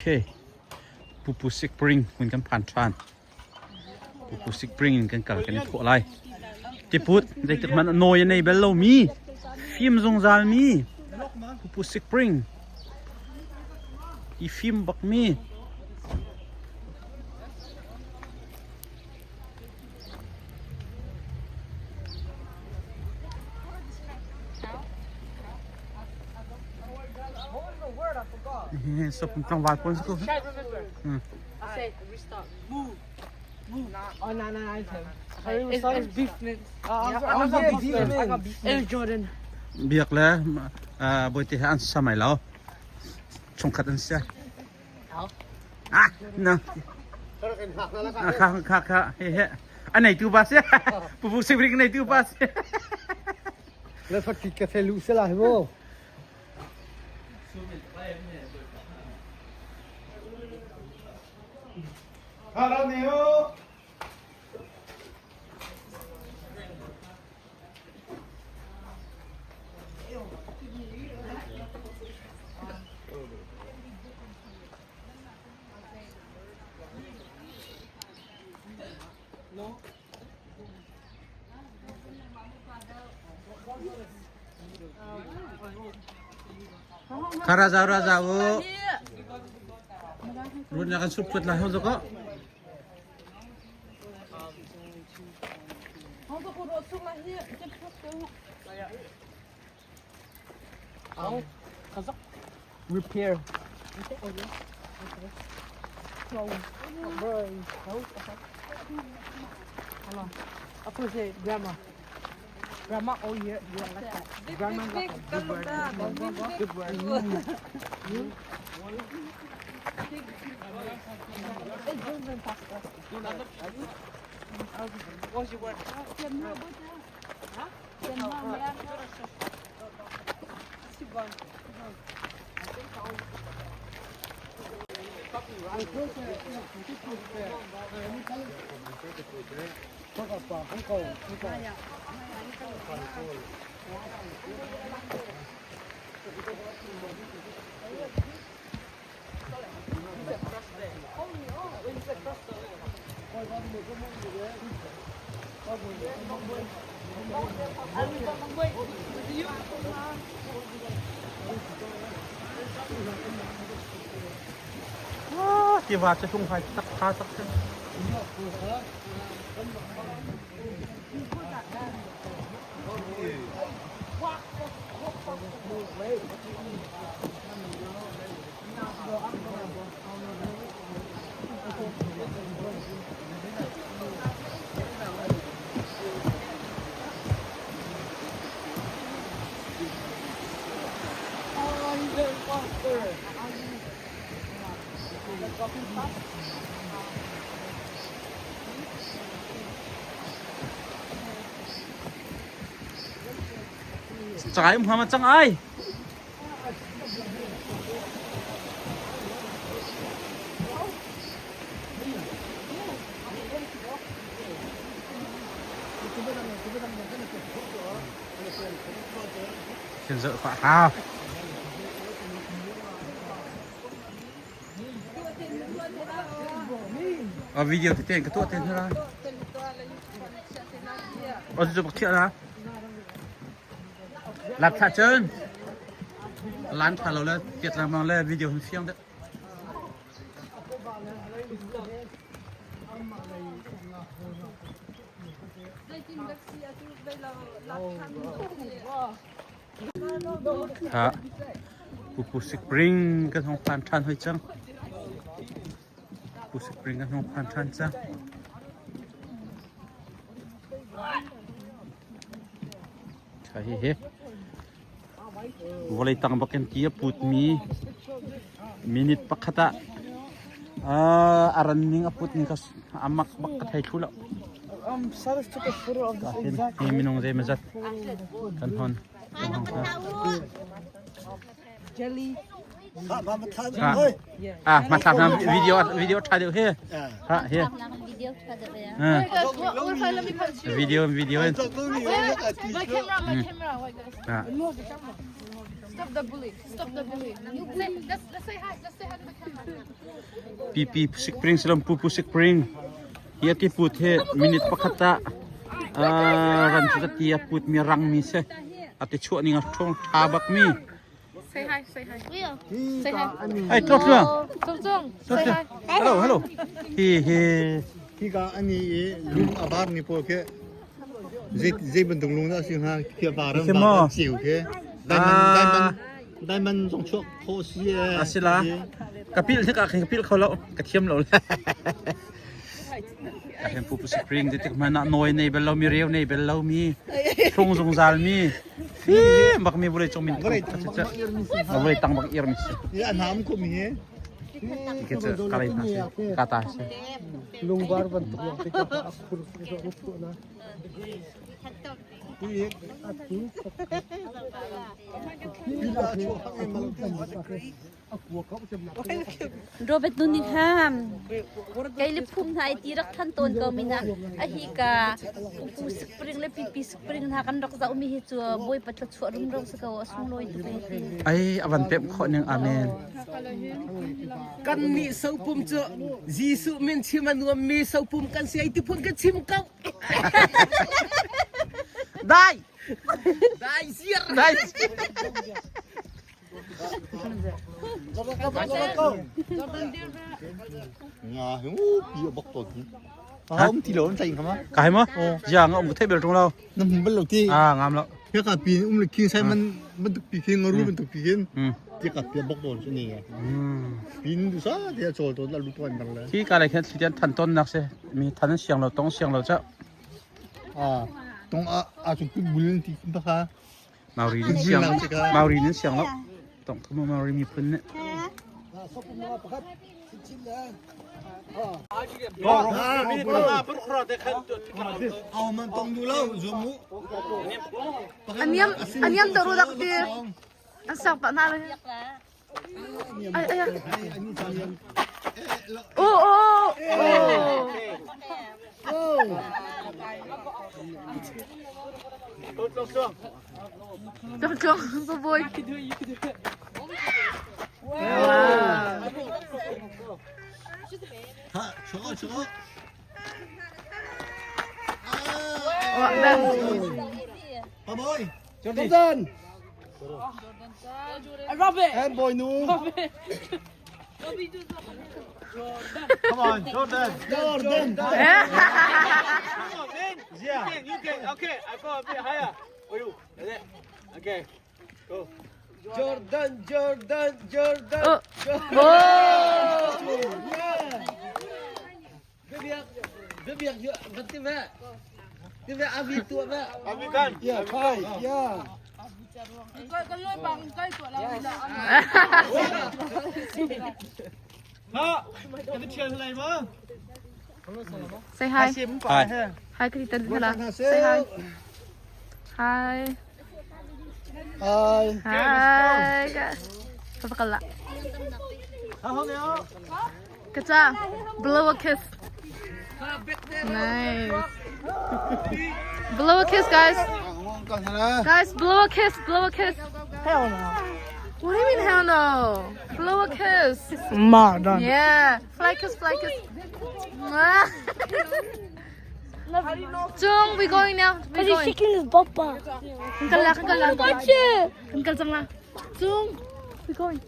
Okay. Pupu Sikpring hmun kan phan ṭhan. Pupu Sikpring in kan kal kan i thawh lai. Tiput zeitik hmanh a nawi a nei bel lomi, fim zungzal mi Pupu Sikpring i fim bak mi. Sop tlangval pawl si ko. Oh, no, no, no, it's him. It's, it's beef mince. I got beef mince. I got beef mince. It's Jordan. Biak le bawite he an samai lo. Chungkhat an si. Ah, no. Kha kha kha he he. A nei tu ba si. Pupu sibrik nei tu ba si. Le fakit ka felu sela hi mo. Karaneo. Kha raza raza u. Run na kan sup put lai hong zoko. Repair. Ako say grandma. Grandma oh yeah, yeah, like that. Grandma like that. Good word. Good word. What's your word? Tiva cu hlungfai tak tha tak si. Cangai um hnga ma cangai. Khin zoh pah hau. A video tete ka tuah te hna. O cu bak thiah la. Lap thla cun. Lan tha lo le tiat lengmang le video hin fiang deuh. Ha Pupu Spring kan hong phan ṭhan hoi cang. Pupu Spring kan hong phan ṭhan cang. Tha hi hi. Vawlei tang bak in ti a putmi minute pakhat ah a ran ning a put ning ka a mak bak ka thei thlu lo. Salas took a photo of this exact Hi minung zei mazat kan hon. jelly. Ah, hmathlak na video video tha deuh he. Ha he. Video tha deuh ya. Video video. My camera, my camera. Ha. Stop the bully. Stop the bully. Say, let's say hi. Let's say hi to the camera. Pipi Sikpring silam Pupu Sikpring hi ati put he minute pakhat ah ran cu ti a put mi rang mi se ati chuah ning a thong tha bak mi. Say hi, say hi. Say hi. Ai tlok tlua. Tung tung. Say hi. Hello, hello. Hi hi. Hi ka ani i lung a bar mi pawl khi zei zei bantuk lung dah si hnga khi a bar Khi maw? Chiu khi diamond diamond diamond zong chuak khawh si A si la. Ka pil thik ah khin ka pil kho lo. Ka thiam lo le. Ka hen pupu spring ti tik hmanh ah nawi nei bel lo mi reu nei bel lo mi thlung zungzal mi fi bak mi vulei cung min vulei tang bak ir mi si. Ya nam ko mi he. Ke cu kalai hna si ka ta si. Lungvar bantuk lawng te ka a phur phur na. Robert Nunningham kei le phum hna i ti rak than tawn ko mi na a hi ka pupu spring le pipi spring hna kan rak zoh mi hi cu Bawipa thluachuah rumro si ko a sunglawi tuk e ti. Ai avan pem khawh ning amen. Kan nih sopum cu Jesuh min chim a nuam mi sopum kan si ai ti phun kan chim ko. Dai! Dai siar! Dai! Nga hi pi bak to ki. Om ti lo an chai khama. Kai mo? Ya nga um thei bel tung lo. Na hmu bal lo ti. Ah ngam lo. He ka pi um le king sai man man tuk pi khin ngaru man tuk pi khin. Ti ka pi bak don chu ni. Pin du sa ti a chol to la lu tuan bang le. Khi ka lai khen thli tian than ton nak se mi than siang lo tong siang lo cha. Ah tong a a chu pi bul ti ba kha. Maori nin siang Maori nin siang lo tong thum Maori miphun nih. Aniam aniam to rudak ti. An sak pa na le. Ay ay. Oh oh oh. Tung tung baboy. Wow. Jordan! Robert! Em boy nu. Come on, Jordan. Jordan. Yeah. You can, okay, I go a bit higher. For you. Okay. Go. Jordan, Jordan, Jordan. Oh. Oh. Yeah, five. Yeah. Say hi. Hi. Hi, Krita. Say hi. Hi. Hi. Hi. Papakala. Kacha, blow a kiss. Nice. Blow a kiss, guys. Guys, blow a kiss. Blow a kiss. Hell no. What do you mean, hell no? Blow a kiss. Ma done. Yeah. Fly kiss, fly kiss. Chung, we going now. We going. shaking his bumper. Kan la, kan la. Kan kal chang la. Chung, we going.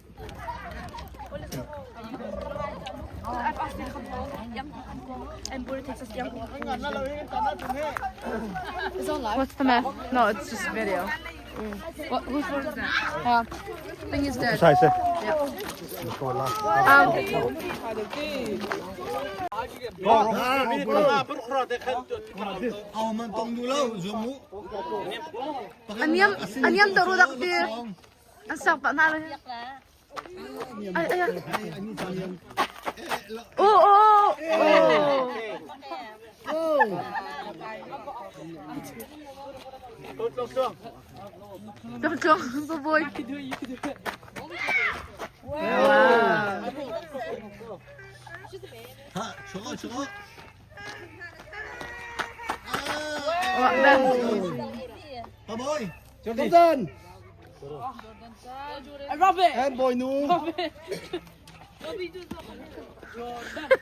What's the math? No, it's just video. What, whose phone is that? Yeah. Thing is dead. Sai sai. Aniam, aniam to rudak ti. An sak pa na le. Ay, ay, ay. Oh, oh, oh. Tung tung, baboy. Wow. Jordan. Jordan. And boy nu.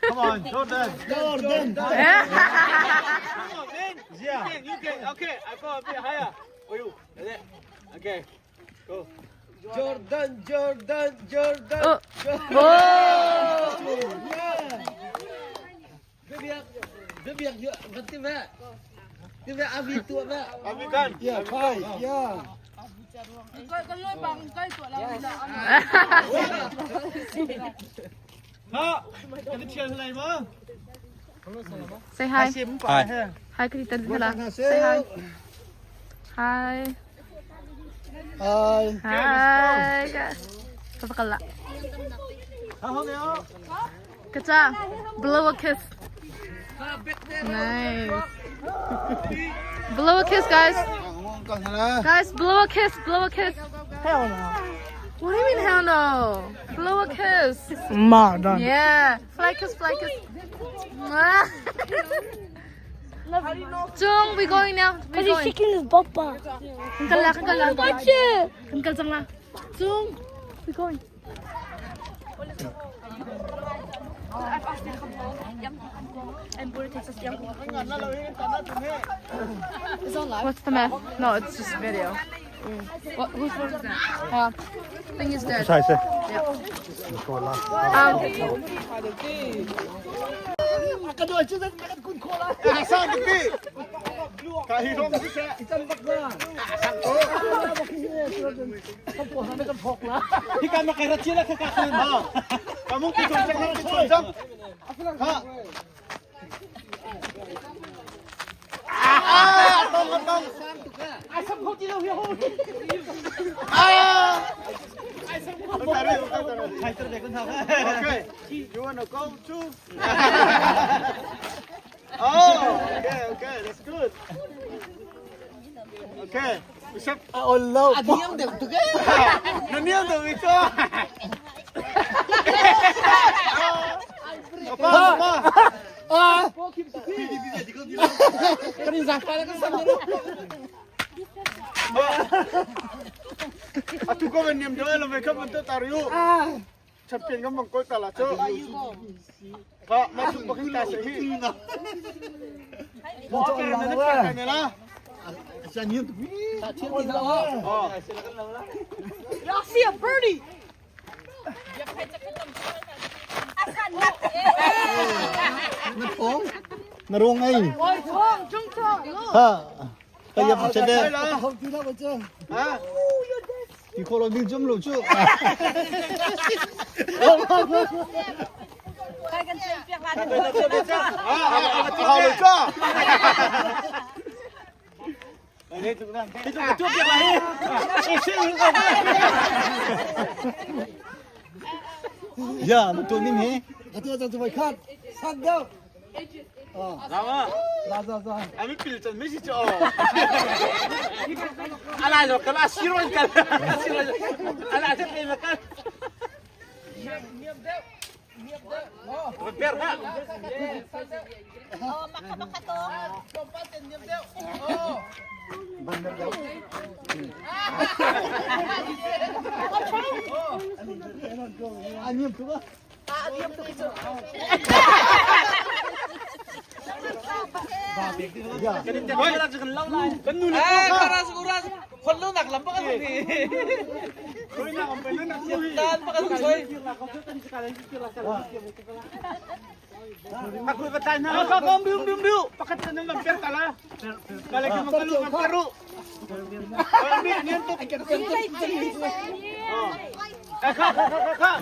Come on, Jordan. Jordan. Come on, man. Yeah. You can, you can. Okay, I go a bit higher. For you. Like that. Okay. Go. Jordan, Jordan, Jordan. Oh. Oh. Amikan. Yeah, five. Yeah. Ha. Kan thian lai ma. Say hi. Hi. Hi, Krita. Say hi. Hi. Hi. Hi. Papakala. Kacha, blow a kiss. Nice. Blow a kiss, guys. Guys, blow a kiss. Blow a kiss. Hell no. What do you mean hell no? Blow a kiss. Ma, done. Yeah. Fly kiss, fly kiss. Mwah. Jung, we going now. We going. shaking his bumper. Kangkal la, kangkal la. Watch it. Kangkal chang la. Jung, we going. What's the math? No, it's just video. What, whose phone is that? Thing is dead. Sai sai. Sang pi. Ka hi rong si se. Hi ka ma ka ra chila ka ka khan. Ka mung ki chong chang ki chong chang. Ha. Ah, tong tong. Ai sam ho ti lo hi ho. Ah. Okay. You wanna go too? Oh, okay, okay, that's good. Okay. Usap. Oh, low. Naniam do ito. Apa apa? Ah. Atu ko niam do elo me kam to tariu. Champion kam mangkol tala cho. Ka ma tu pakin ta se hi. Mo ka na na ka na la. Oh. Y'all see a birdie. Na rong ai. Oi, Tong, Jung Tong, look. Ha. Ka yap che de. Ha? Ti kho lo ding jom lo chu. Ah, hao lo cho. Thế chúng ta chốt việc này. Ya, na tu nim he. Atu atu tu khat. Sang đâu. Lama. Ra ra ra. Ami pil chan mesi cho. Ala lo kala siro kala. Siro. Ala te pe makan. Per ha. Oh, maka maka to. Anh tu ba. Aku bertanya. Kau kau biu biu biu. Pakat tenang mampir kala. Kalau kamu kalau mamperu. Ini ini untuk. Eh kak kak kak kak.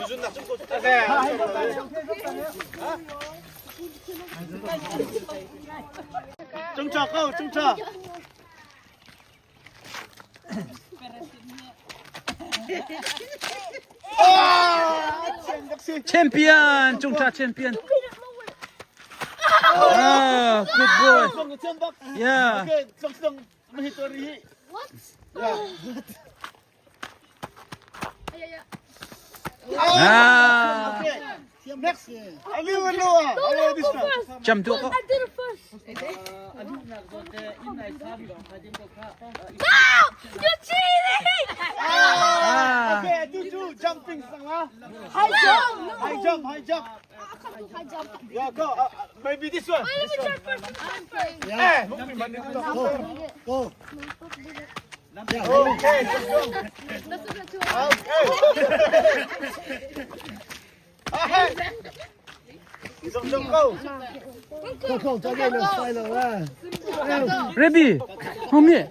Trung trò câu, trung trò. Champion, Zhongcha champion. Ah, good boy. Yeah. Okay, song song mahitori. What? Ah. Okay. Next. A little bit lower. Oh, this one. Jump to ko. I did it first. No! You're cheating! Ah. Okay, I do two jumping sang High jump! High jump, high jump. High jump. Yeah, go. Maybe this one. Wait, let me try first. Let me try first. Eh, Go. Okay, let's go. Okay. Okay. Jump, jump, go. Go go 在那边摔了喂。 Ready. Homie.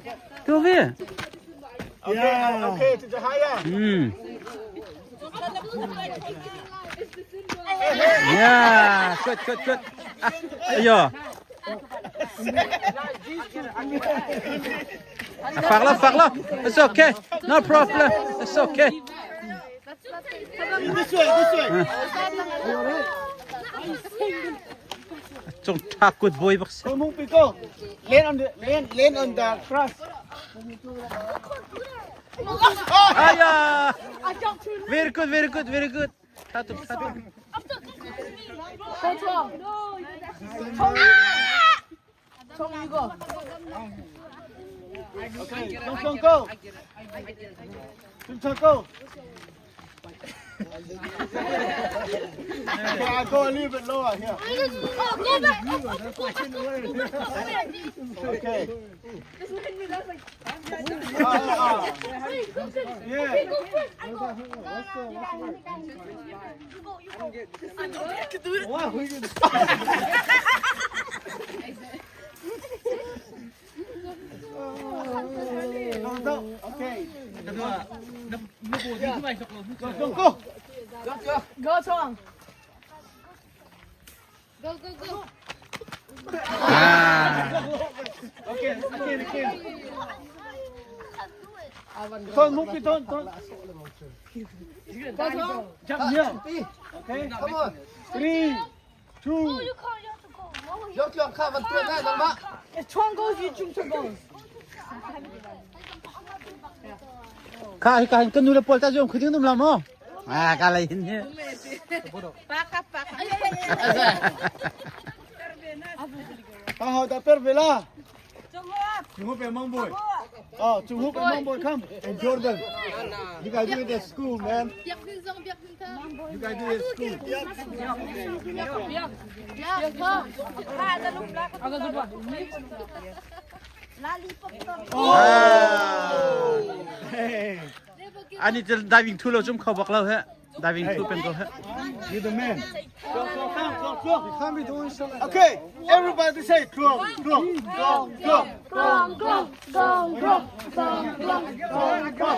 Go here. Okay, okay, to the higher. Yeah. Good, good, good. Ayo. Farla, farla. It's okay. No problem. It's okay. This way, this way. Chung tha good boy bak Go, move, go. Land on the land, land on the grass. Aya. Very good, very good, very good. Tha tuk, tha tuk. Okay, go, go, go. Go, go. Okay, I go a little bit lower here. Oh, go back. Go back. Go back. Go back. Go back. Okay. Ah, ah. Yeah. Okay, go first. I go. You go. You go. Go, go. Okay. Go, go, go. Go Chong. Go, go, go. Ah. Okay, again, again. Don't move it, don't, don't. Go Chong. Jump here. Okay. Come on. 3, 2, You can't. You have to go. No, 有两看完对那什么？ If Chong goes, you Chung goes. Ka hi ka hin kan nu le pol ta jom khuding dum la mo. Ah, ka lai hin he. 好好的，贝贝啦。中国北蒙boy。哦，中国北蒙 boy come。 And Jordan, you guys do it at school, man. You guys do it at school. Ani tel diving thu lo chum kho bak lo he. Diving thu pen ko he. You the man. Go, go, come, go, go. You can't be doing something. Okay, everybody say go, go, go, go. Go, go, go, go, go, go. Go, go,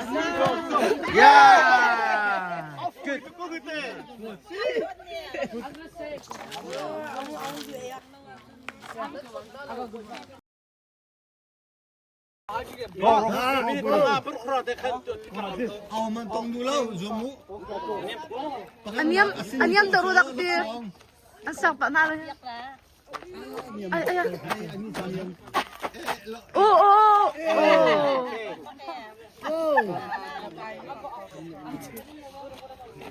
go. Yeah. Good. Good day. 澳门东路喽，入木。 Anyam anyam daw dak ti. Ang sak pa na lang. Ay ay. ay. Oh oh oh.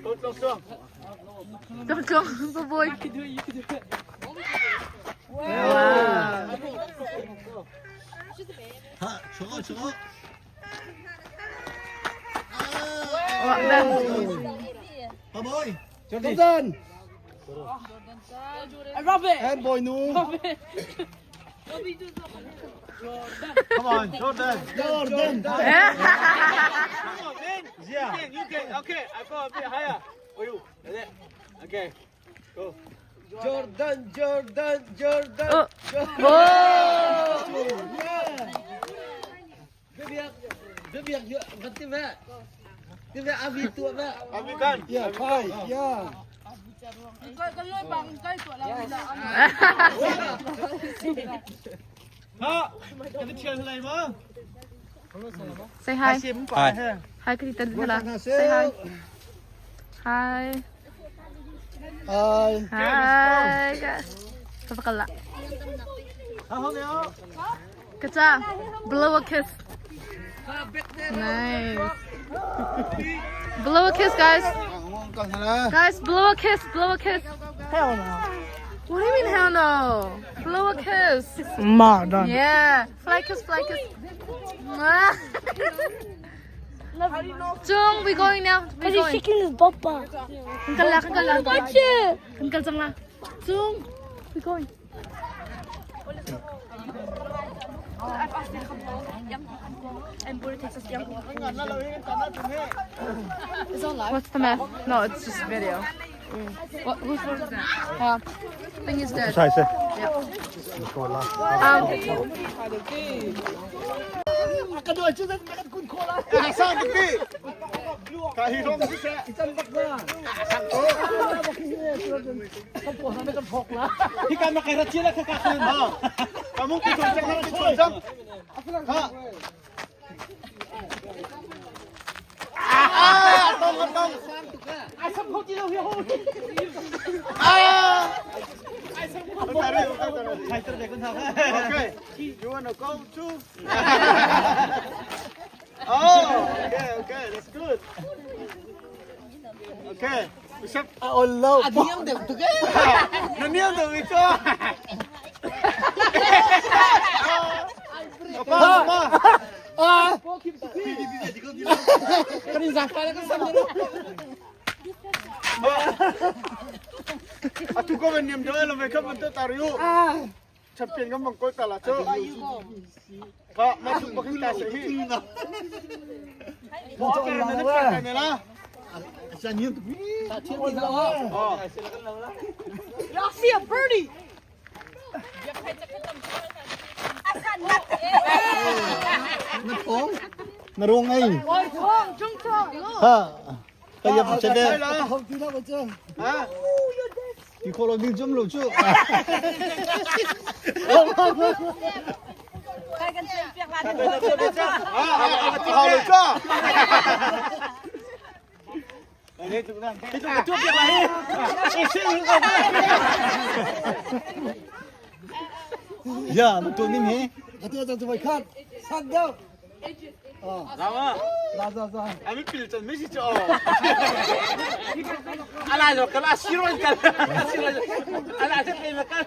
Go, go, go. Go go go boy. 好，出好出好。拜拜。Jordan. I rub it. And boy nu. Come on, Jordan. Jordan. Come on, man. Yeah. You can, you can. Okay, I go a bit higher. For you. Like that. Okay. Go. Jordan, Jordan, Jordan. Oh. Oh. American. Yeah, five. Yeah. 好，给他贴出来吗？ Say hi. Hi. Hi Krita nila. Say hi. Hi. Hi. Hi. Papakala. 好好了。 Kacha, blow a kiss. Nice. Blow a kiss, guys. Guys, blow a kiss, blow a kiss. Hell no. What do you mean hell no? Blow a kiss. Ma done. Yeah. Fly kiss, fly kiss. Mwah. Chung, we going now. We going. shaking his bumper. Kan kal la, kan kal la. Kan kal cang la. Chung, we going. What's the math? No, it's just video. What, whose phone is that? Yeah. Thing is dead. Sai sai. Sang tuk ti. Ka hi rong si seh. Hi ka ma kai ra chia la ka ka khan. Ka mung ti chon chang ti chon chang. Ha. Ah, tong tong. Ai sam kho ti lo hi ho. Ah. Okay. You wanna go too? Oh, okay, okay, that's good. Okay. Usap. Oh no. Na niam deuh i cho. Apa, apa? Kan in zang pa la kan sam lo. Atu ko ben niam deuh lo me khap man to tar yu. Champion kan bang kol ta la cho. Ka ma tu bakhin ta se hi. Mo ka na na ka na la. Oh. Y'all see a birdie. Na rong ai. Chung, chung, chung. Ha. Ka yap che de. Ha? Ti kho lo ding chum lo chu. Ah, hao lo cho. Ya, ma tu nim he. Ami pil chan mi si cho. Ala zo kala siro kal. Siro. Ala se pe ma kal.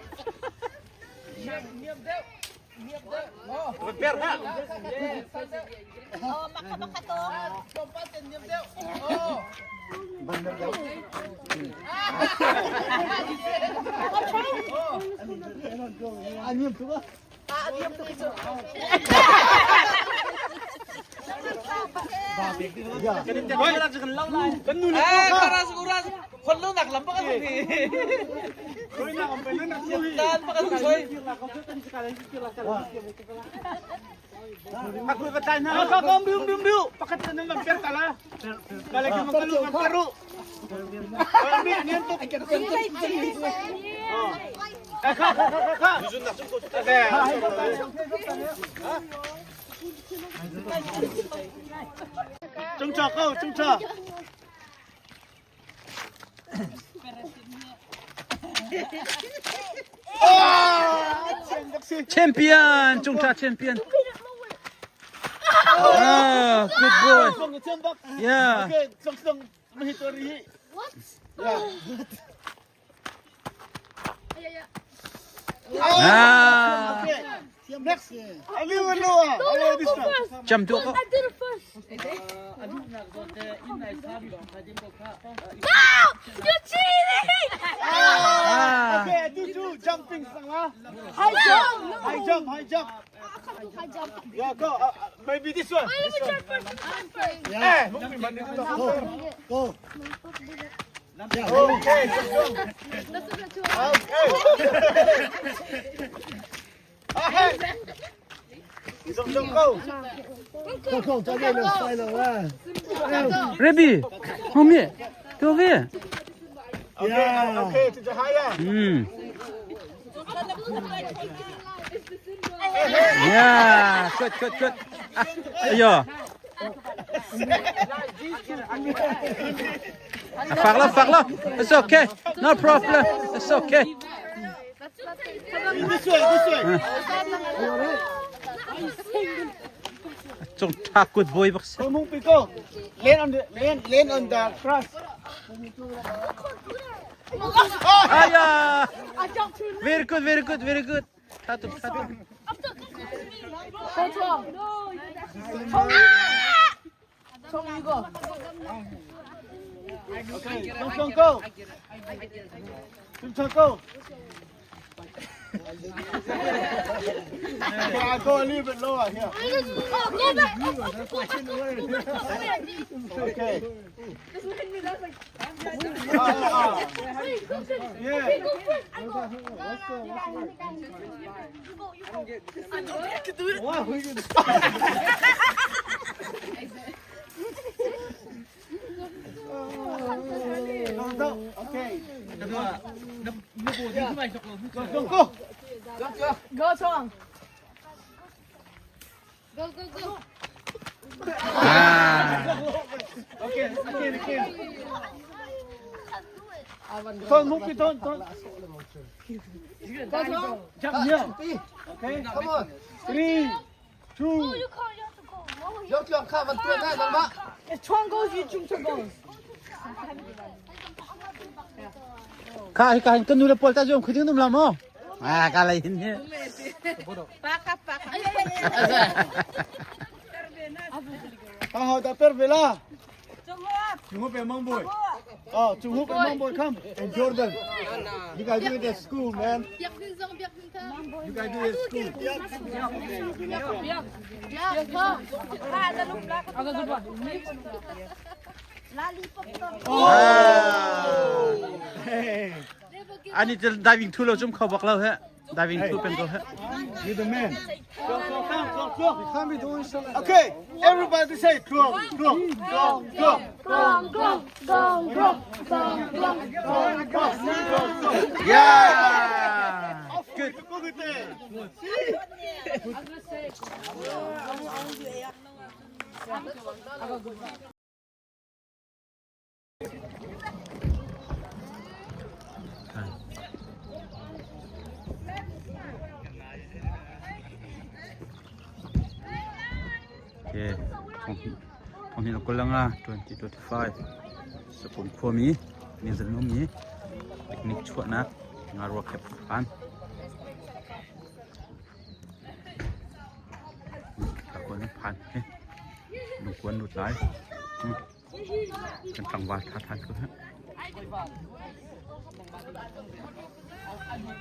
Per ha. Aku ka na. Ka ka biu biu biu. Pakat na nang per tala. Balik ka magkalu magkaru. Ami niyan to. Ka ka ka ka ka. Trung trò câu, trung trò. Champion, Trung Cha champion. Ah, good boy. Yeah. Okay, song song mahitori. What? Ah, Okay. Next. Ali Waloa. Ali this one. chăm tu ko. I did it first. No! You're cheating! Ah. Okay, I do two jumping sang la. High jump! High jump, high jump. High jump. Yeah, go. Maybe this one. Let me try first. Let me try first. Eh, mungkin banding tu. Go. Okay, jump, jump. Okay. Ah, hey. Jump, jump, go. Go go, 再见了，再见了。 Ready. Homie. Tu ve. Okay, okay, to the higher. Yeah, good, good, good. Ah, ayo. Farla, farla. It's okay. No problem. It's okay. This way, this way. Cung tha kut bawi bak si. Mung pi ko. Land on the land land on the grass. Aya. Very good, very good, very good. Tha tuk, tha tuk. Okay, Dong Song go. Dong Song go. Okay, I go a little bit lower here. Go back. Go back. Go back. Okay. Ah, ah. Yeah. Go first. I go. You go. You go. Wow, we can- Go, go. Okay. Go, go, go. Go Chong. Go go go. Ah. Okay, again, again. Don't move it, don't, don't. Go Chong. Jump here. Okay. Come on. 3, 2, You can't. You have to go. Yok yok kha van tuan na nang ma. If Chong goes, you Chung Chung goes. Kha hi ka hin kan nu le pawl ta jom khuding dum la mo. Ah ka lai hin he. 好好的，别别了。中国北蒙boy. Oh, 中国北蒙 boy come. And Jordan. You guys do it at school, man. Biak din zong biak din ta. You guys do it at school. Biak ha. I got good one. Hey, Ani te diving thu lo chum kho bak lo he. Diving thu pen ko he. you the man. Go, go, come, go, go. You can't be doing something. Okay, everybody say go, go, go, go. Gong gong gong gong gong gong. Go, go, go, go. Yeah. Good. Good day. Okay. Thong hi ko langa 2025 sapum khuami ni zalnum ni picnic chuahnak ngarua khep phan. Ka phan he. Lungkuan lut lai. Kan tlangval tha than ko ha.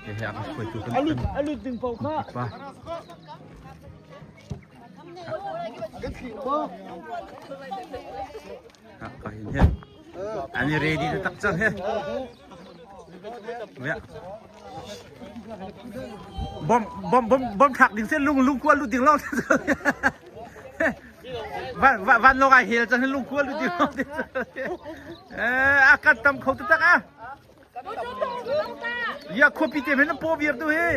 He he a kan hruaitu kan Alut, alut ding pau kha. pa. Ha ka hin he. Ani ready na tak cang he. Ya. Bom bom bom bom thak ding sen lung lung kual lu ding long. Van van van long ai hel cang lung kual lu ding long. Eh akan tam kho tak ah. Ya khuapi te men po viar tu he.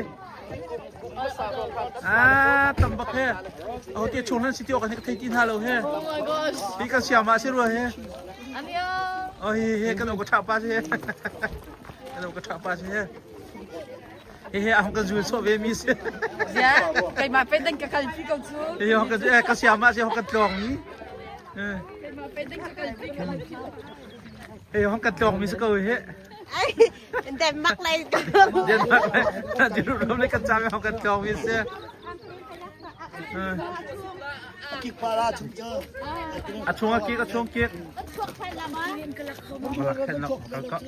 Ah tam bak he. Oh te chung nan si ti ok thei tin ha lo he. Oh my gosh. Hi kan siam ah si rua he. Annyeong. Oh hi hi kan ka tha pa si he. Kan ka tha pa si he. Hi hi ahong kan zul so ve mi si. Yeah. Keimah pe ding ka kalpi ko chu. Hi hong kan eh ka siam ah si hong kan tlong mi. Eh Keimah pe ding ka kalpi ko. Hi hong kan tlong mi si ko he. Denmark lei Denmark le Jerusalem le kan chang hong kan tlong mi si. Eh Kik para chung cha. A chung a kik a chung kik. Chuak thai la ma. Malak khen nok ka ka.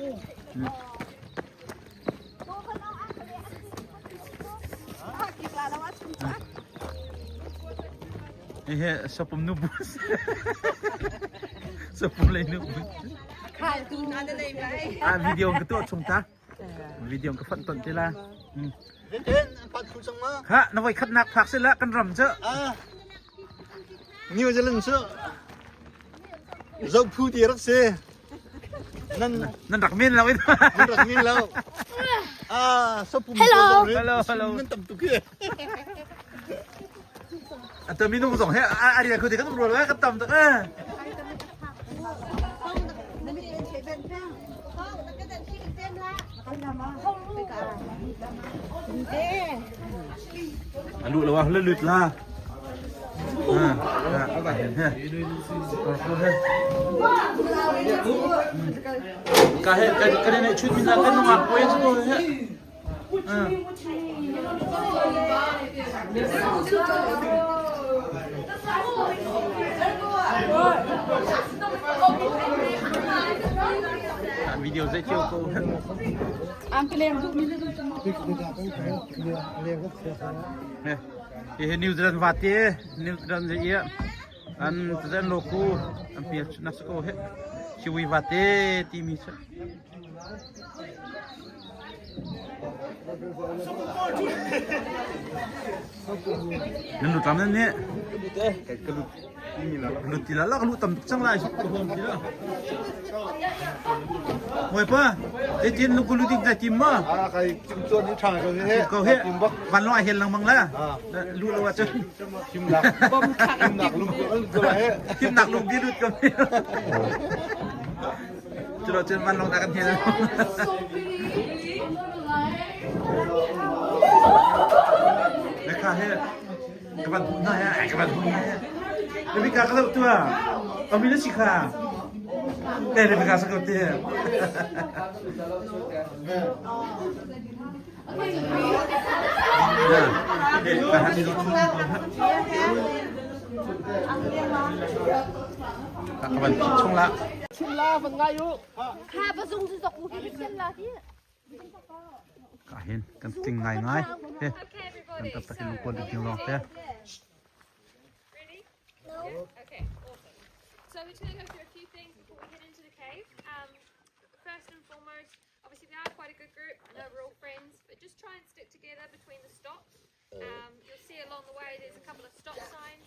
He sapum nu bus. Sapum lei nu bus. Ah video ka tu chung ta. Video ka phanh ton te la. Ten an phat khu chang ma. Ha na voi khat nak phak se la kan ram che. Ah. New Zealand chu. Zo phu ti rak si. Nan Nan rak min lo in. nan rak min lo. Ah, so pum Hello. Hello, hello. Nan tam tuk hi. Ata minung zong he a ria khu te kan ro la kan tam tak eh. Alu lo wa lut la. Ka he ka ne chut min na kan nungak ko ko he. Video zai cio ko. Hi New Zealand vate New Zealand zai ia an zen loku an pia nak ko he kiwi vate timi cu. Nan lut lam nan nih lut ti la la ka lut tam tuk cang lai ka huam ti la. Bawipa, zeitin lu ku lu ding dai tim ma? Ah, kai tim chuan hi tha ko he. Ko he. Van lo ai hel lengmang la. Lu lo ah cun. Tim nak. Tim nak lung ko la he. Tim nak lung bi lut ko. Culo cun vanlawng dah kan hel. Kha he ka van hmuh hna he ka van hmuh hna he. Rebecca ka zoh tua. Kami na si kha. Te Rebecca sa ko te. Ka van chung la. Kha ba zung zu zok u hi sian la hi. Ka hin kan tling ngai ngai. He. Kan tak tak in lungkuan ding lawng te. Ready? No. Okay, awesome. So we're just going to go through a few things before we head into the cave. Um, first and foremost, obviously we are quite a good group. I know we're all friends, but just try and stick together between the stops. Um, you'll see along the way there's a couple of stop signs.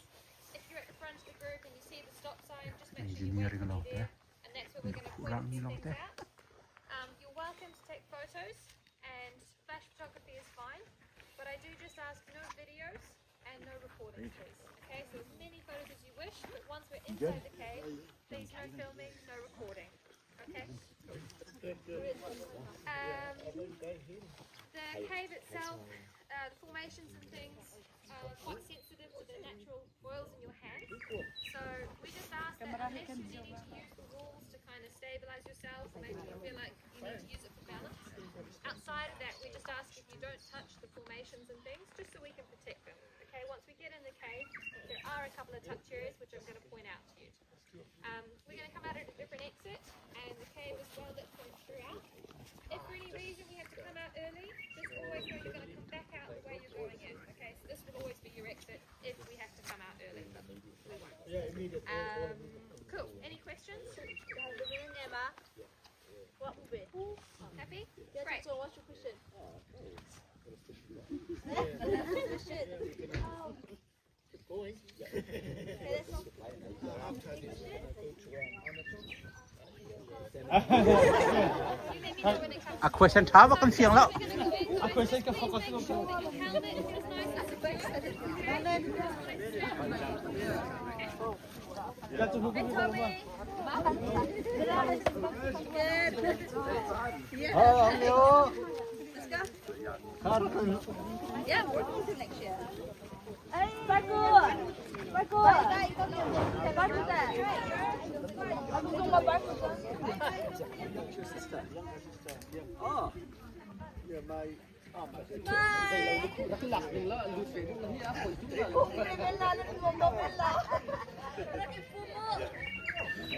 If you're at the front of the group and you see the stop sign, just make sure you wait Engineering for lawng me te. there, and that's where we're going to point a Rang few lawng things te. out. Um, you're welcome to take photos, and flash photography is fine, but I do just ask no videos and no recordings, please. Okay, so as many photos as you wish, but once we're inside the cave, please no filming, no recording. Okay. Um, the cave itself, uh, the formations and things are quite sensitive to the natural oils in your hands. So we just ask that unless you're needing to use the walls to kind of stabilize yourself, or maybe you feel like you need to use it for balance. Outside of that, we just ask if you don't touch the formations and things, just so we can protect them. Okay, once we get in the cave, there are a couple of touch areas which I'm going to point out to you. Um, we're going to come out at a different exit, and the cave is well lit from throughout. If for any reason we have to come out early, just always know you're going to come back out the way you're going in. Okay, so this will always be your exit if we have to come out early, but we won't. Um, cool. Any questions? Happy? Great. So what's your question? You let me know when it comes. A question tha bak kan fiang lo. We're going to go in. A question ka focus Make sure that your helmet is nice and secure. Okay? Just want to snap. Yeah, we're going to next year. Barku. Barku. Barku da. Aku tunggu barku.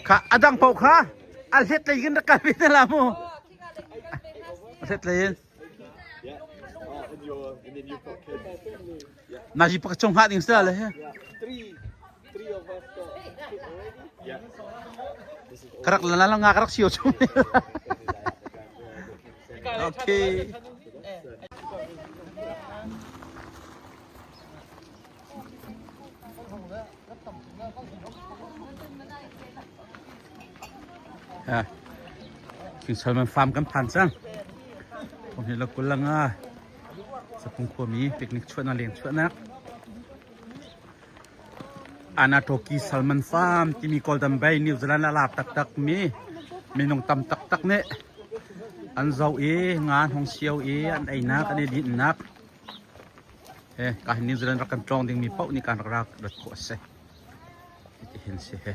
Kha adang pau kha a hlet lei in rak kal ve te la mu. A hlet lei in. Na ji pak chung ha ding sa le he. Karak la la nga karak sio chung. Okay. King Solomon Farm kan phan cang. Kom hi la kul nga Sapung khuami picnic chuahnak leng chuahnak. Anatoki Salmon Farm timi Golden Bay New Zealand a lak taktak mi minung tam taktak nih an zoh i nga an hong sio i an einak an i dinhnak. He ka hin New Zealand rak kan tlawng ding mi paoh nih kan rak rak rat khawh a si. Hiti hin si he.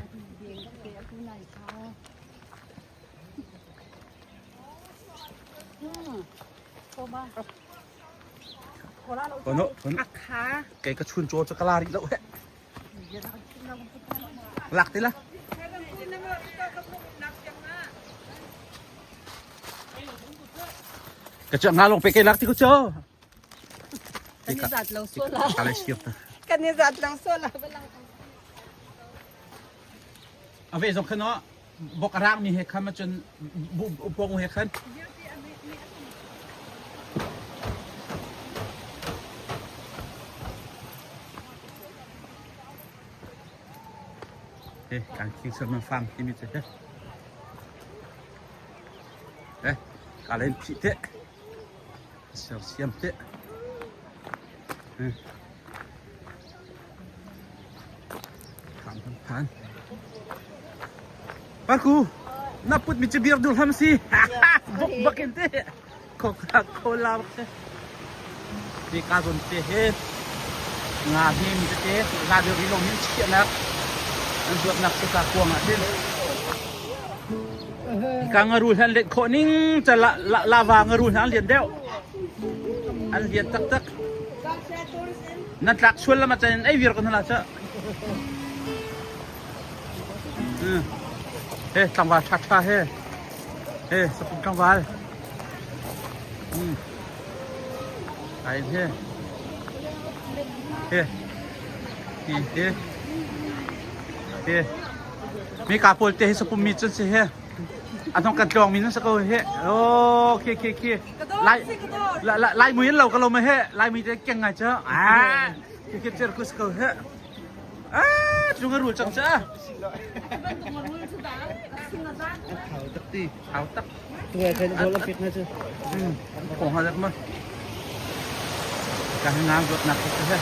Kono kono. Kei ka chun chaw chu ka la rih lo he. Lak ti la. Ka chu nga long pe ke lak ti ko cho. Kan i zat lo sual ah. Ka le siap ta. Kan i zat lo sual ah. Ave zong khan no bok arang mi he khan ma cun bu pong he khan. He kan king salmon farm timi cu he. He ka len phih te. Sersiam te. Tham tham than. Parku, na put mi cibir dul ham si. Bok bakin te. Coca Cola bak si. Ti ka zon te he nga hi mi tete la deuh ri lo hin chiahnak an zuatnak si ka kuang ah hin. Ka ngarul han let khawh ning ca la la lava ngarul han lian deuh. An lian taktak. Nan tlak sual lama chan ei vir ko hna la cha. He tlangval tha tha he. He sapung tlangval. Ai he. He. Hi he. He. Mi ka pawl te hi sapum mi cun si he. A thong kan tlawng mi nan sa ko he. Oh, khi khi khi. Lai lai mui in lo ka lo ma he. Lai mui te keng ngai cha. Ah, khi khi cer kus ko he. Ah, chung a rul cang cha. Thau tak ti, thau tak. Tuai khan gol pek na chu. Kong ha ma. Ka ngam ruat nak he.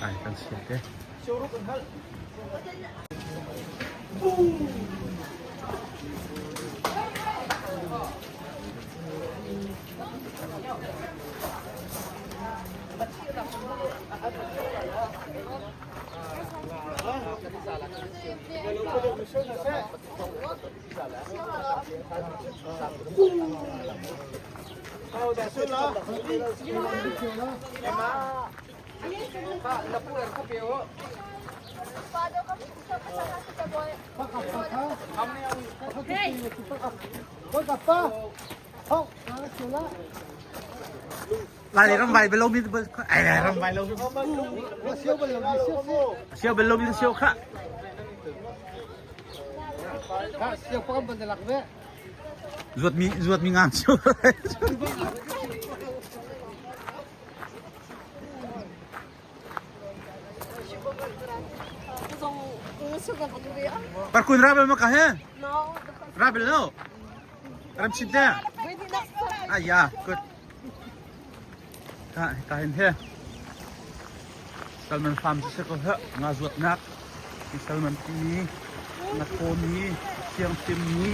Ai kan sia te. Lai le ram vai belo mi ai lai ram vai lo siêu belo mi siêu kha ruat mi ruat mi ngang siêu Parkun rabel ma ka he? Rabel no. Ram chin te. Ah ya, good. Ka ka hin he. Salman farm si se ko he nga zuat nak. Salman ti na ko mi siang tim mi.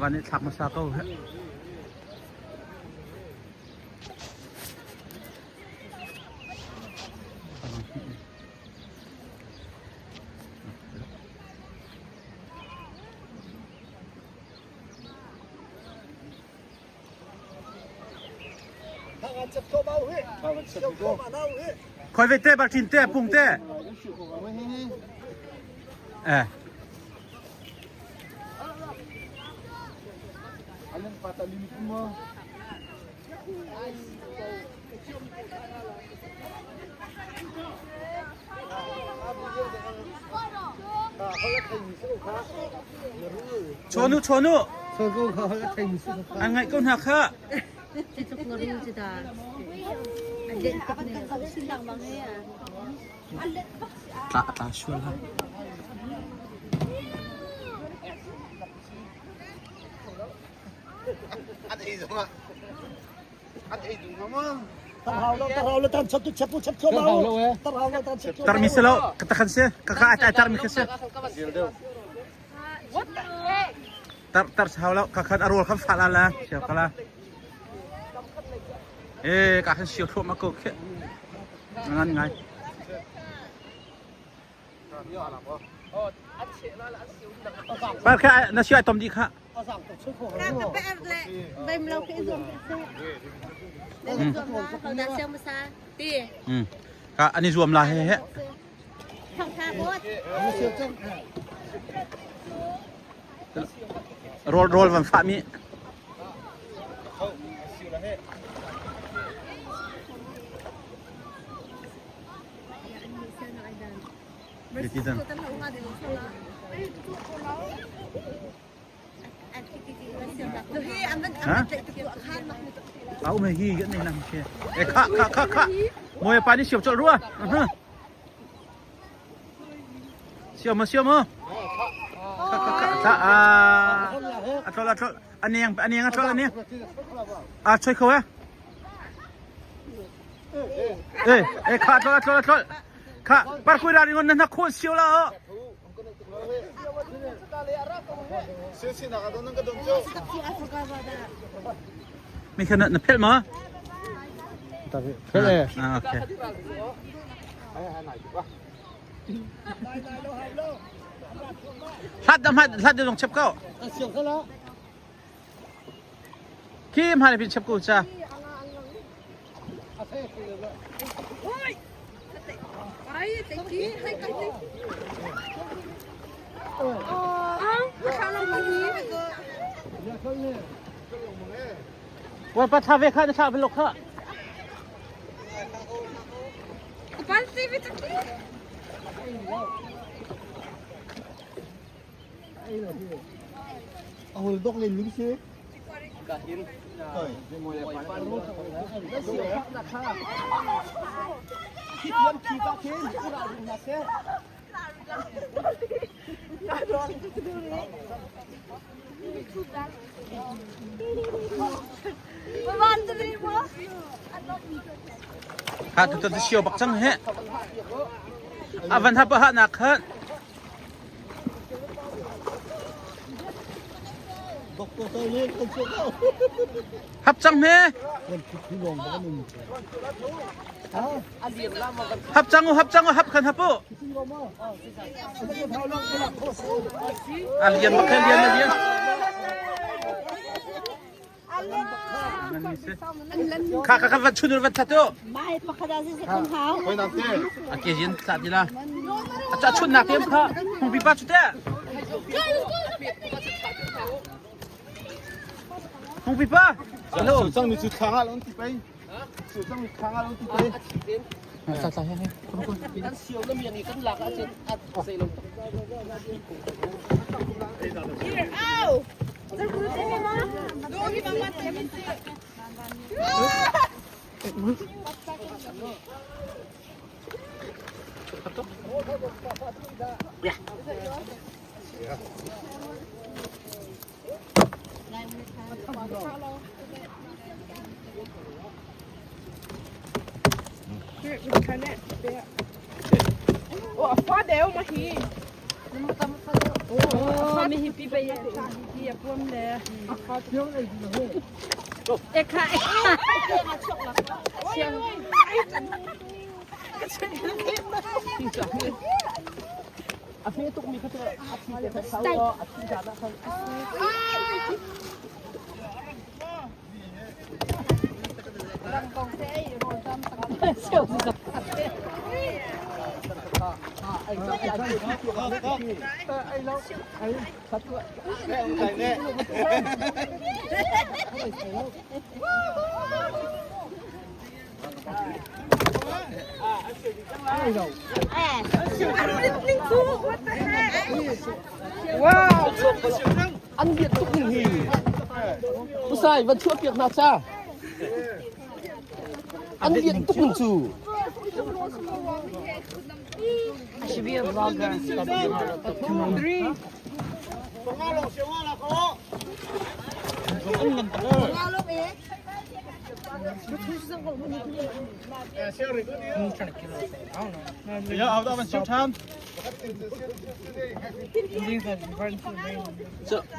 Van i thlak hmasa ko. Khoi ve te bak thin te pung te. Eh. Chawnu chawnu. An ngaih ko hna kha. Tla tla sual ha. An ei zong ah an ei duh hnga maw? Tarmi si lo, ka takhan si, ka ka ai tarmi kha si. Tar tar hau lo, ka khan a rawl khan fa la la, siau ka la. Eh, ka khan siau thluahmah ko khi. Ngan ngai. Par kha na siau ai tom dih kha. Ka ani zuam la he he. Rawl rawl van fah mi. Au me hi kan nei nang che. E kha kha kha kha. Moi pa ni siam chol rua. Siam ma siam ma. Kha kha kha tha a. A thol a thol. Aniang aniang a thol aniang. A choi kho eh. Eh eh kha thol a thol a thol. Kha par kui ra ringon na na khon siu la o. Mi kha na phel ma? Phel e. Ah, okay. Hlat dam hlat dong chep ko. Khi hmai pin chep ko cha. Wa pa tha ve kha na tha ve lok kha. Ahol dok len mi si. Ha tu tu sio bak chang he. Avan ha pa ha nak khan. Hap cang hme. Hap cang u, hap cang u, hap khan hap u. A lian bak lian a lian. Kha kha kha van chun van that u. Mai pakhat ah si kan hau. A ke jin tla ti la. A cha chun nak tem kha. Hung pi pa chu te. Hung pi pa. Hello. Cang mi chu thlang ah lon ti pei. Cang mi thlang ah lon ti pei. Tla tla he he. Kan siau na miang i kan lak ahcun a zei lo. An biat tuk ning hi. Usai van chuah piak hna ca. An biat tuk ning cu. I should be a vlogger.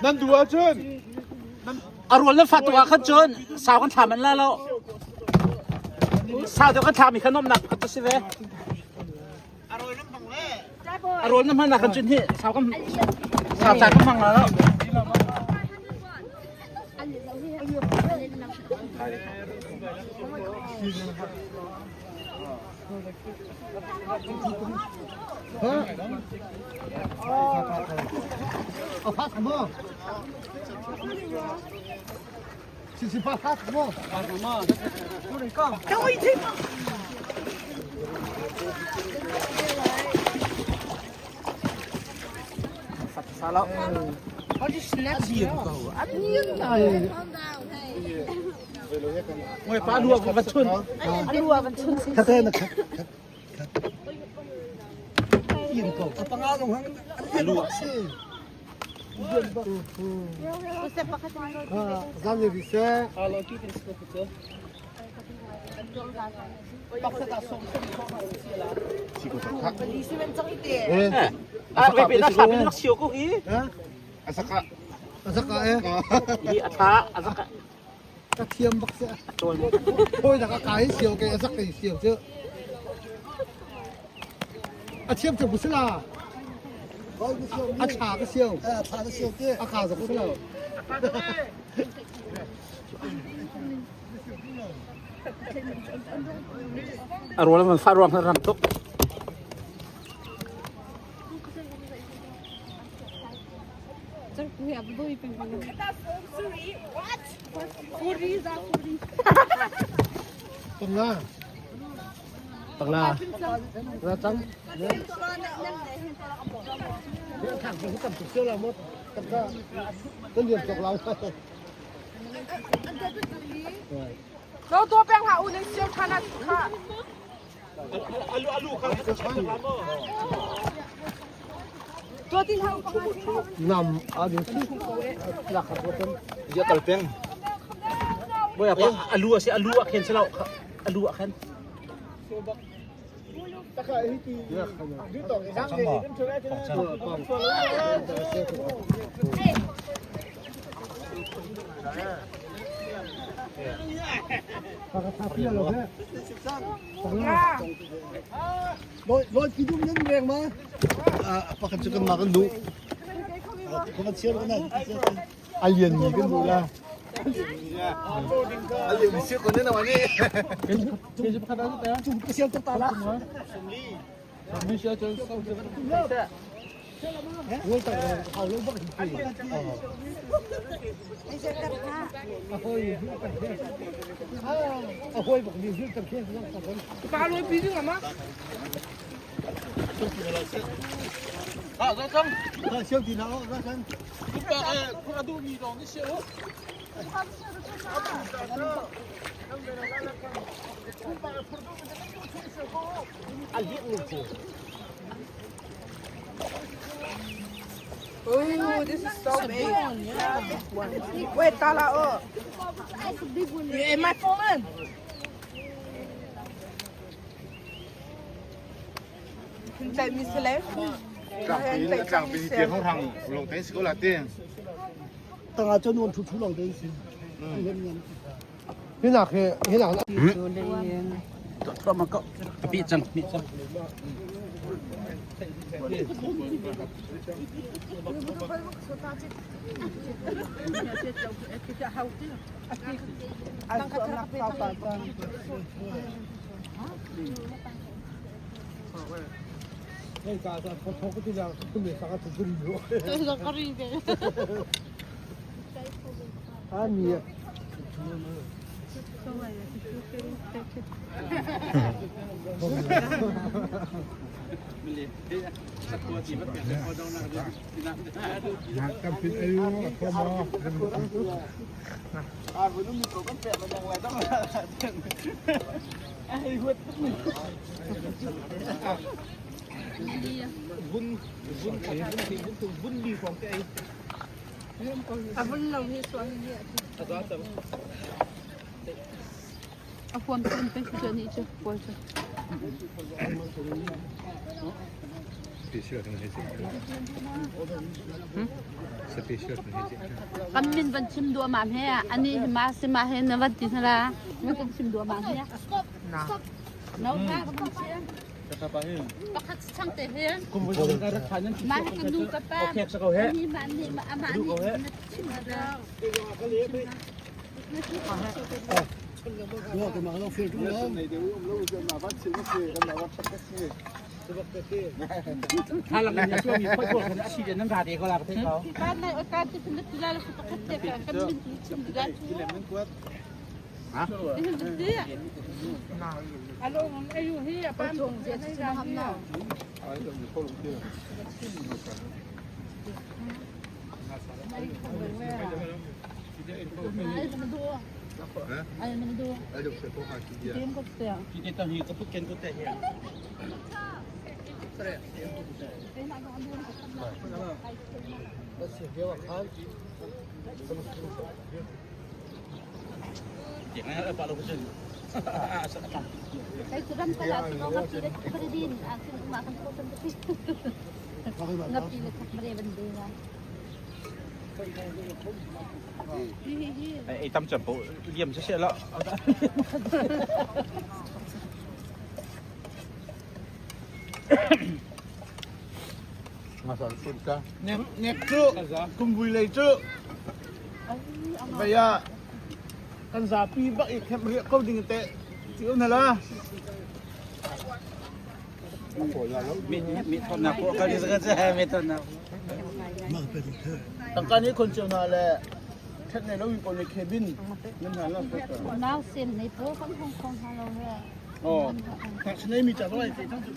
Nan du ahcun A rual na fah tuk ah khan cun sau kan thlam an la lo. Sau deuh kan thlam i khan nuamhnak pakhat a si ve. A rawl na hman ah khan cun hi sau kan sau ca kan hmang la lo. Ngoi pa lua va chun. Alua van chun si. Ah, ve pe na thla pe nak sio ko hi. Asaka. Asaka eh. Hi a tha a zaka. Ka thiam bak se. Hoi da ka kai siau ke asak kai siau chu. A thiam chu busila. A tha ka siau. A tha ka siau te. A kha zok sila. A rual man fa ruang ram tuk. Pangla. Pangla. Ra chang. Thang cũng cầm chụp siêu là một cầm ra. Tân điểm chọc lâu. No to peng ha u nan siêu thana kha. To tin ha u Nam a du si. La khat ko Ya kal peng. Boy apa alu si alu a khen selo alu a khen. Loi loi pi dum nan reng ma. A pakhat chu kan ma kan du. Kan siar kan a lian mi kan du la. A lian mi siar kan na ma ni. Chung ka siar tuk ta la. Pa loi pi ding ma. Oh, this is so big. Wait, tala oh. Yeah, my phone. Tại mi se Tlang tlang pi tiang hong hang long te si ko la te. Tanga cho nuan thu thu long te si. Hi nak he hi nak Tuah ma ko. Pi chang pi chang. A vun lo hi sual hi a huam tum pe cu ni cu pawl cu. Kan min van chim duahmah he ani hi ma si ma he na van ti hna la na kan chim duahmah he. No ka kan chim. Pakhat chang te he. Ma he kan nu ka pa. Ani ma ni ma ama ni na chim la. Ei tam cem po liam se se la. Nek nek cu kumvui lei cu vei ah kan zapi bak i khemh riah ko ding te ti um la. Mi thon na ko ka ni ka che mi thon na. Tangka nih khon cio hna le ṭhet nei lomi pawl nih cabin nan hna la. Nau sem nei po kan hong kong ha lo he. Oh, ngakchia mi ca zong ai te cang cu.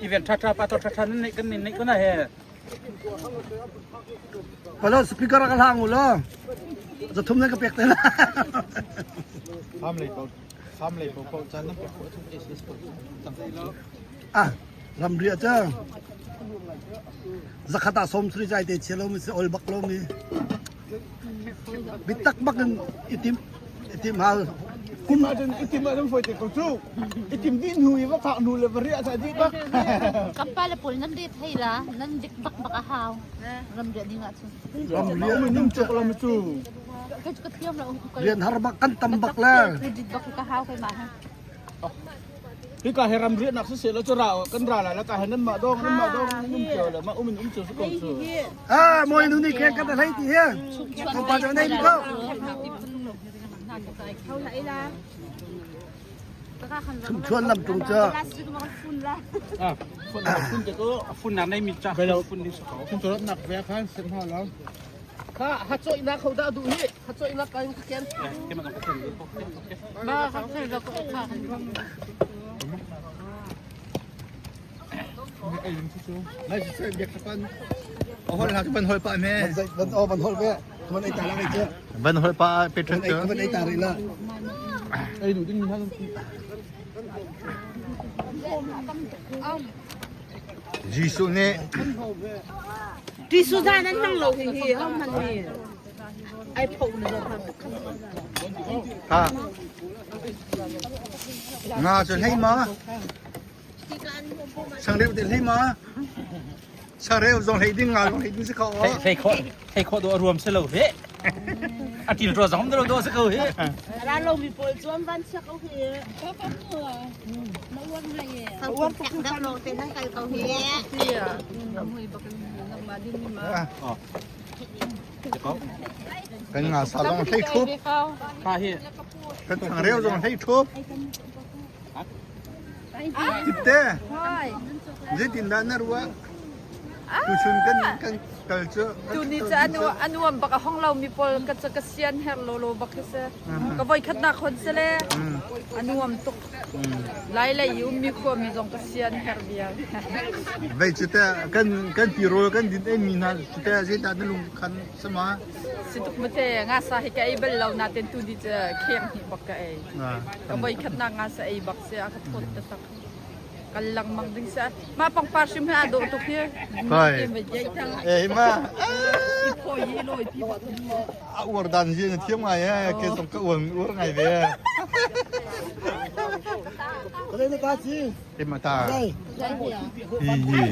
Event tha tha pa to tha tha nan nei kan nei ko na he. Palo speaker ka hlang u law. Zathum nan ka pek te la. Farm lei po farm lei po po chan nan pek ko chung es ko. Ah, ramri ah cang. Zakhat ah som sri chai te chia lo mi si ol bak lo mi. Bitak bak in itim itim hal. Kum ah cun itim ah cun foi te ko cu. Itim dih hnu i va phak hnu le va riah sa dih bak. Kampa le pawl nan ret hei la nan dik bak bak a hau. Ram riah ding ah cun. Ram riah. Minung cuk lam cu. Kai cu ka thiam lo. Rian har bak kan tam bak le. Dik bak ka hau kai ma ha. Hika he ram riahnak siseh law cu ra kan ra lai la ka he nan mah dong nan mah dong um cio le mah um in um cio si ko cu. Ah, moi nu ni khen kan hlei ti he. Kan pa jo nei mi ko. Chumchuan lam tung cha. Ah, phun phun te ko phun na nei mi cha phun ni ko. Phun chorot nak ve khan sem ha lo. Kha ha choi na kho da du hi ha choi na kan ken. Ke ma ko ken ko. Ba kha kha la ko kha. Mai se biak pan. Hol ha ban hol pa me. Ban o ban hol ve. Ban ai ta la che. Ban hol pa pe Ban ai ban ai ta ri la. Ei du ding ha. Jesuh nih Jesuh zan an hmang lo hi hi ho hman mi ai pho na zo ha nga cu hlei ma Changreu te hlei ma Changreu zong hlei ding nga zong hlei ding si kho Thei kho thei kho do ruam se lo he. A til ro zong do do se ko he. Ra lo mi pawl cu an van siak ko hi. Uam tuk lo te nan kal ko hi. Kan nga sa zong hlei thup. Kan changreu zong hlei thup. Tipte. Zeitindah na ruah? Tuchun kan kan kal cu. Tuni cu anu anuam bak a hong lo mi pawl ka cu ka sian her lolo bak hi si. Ka voi khatnak hon si le anuam tuk. Lai lei i ummi khuami zong ka sian her bia. Vei cu te kan kan tirawl kan din ei mi hna cu te zeidah na lung khan sama? Si tuk mate nga sa hi ka ei bal lo natin tuni cu kheng hnih bak ka ei. Ka voi khatnak nga sa ei bak si a ka thawt taktak. Kal lengmang ding si. Mah pangpar hrim hi aa dawh tuk hi. Hoi. Eh ma. Phoi hi loi pi bak. A uar dan hi na thiam ngai eh. Ke zong ka uar uar ngai ve. Em ta. Hi hi.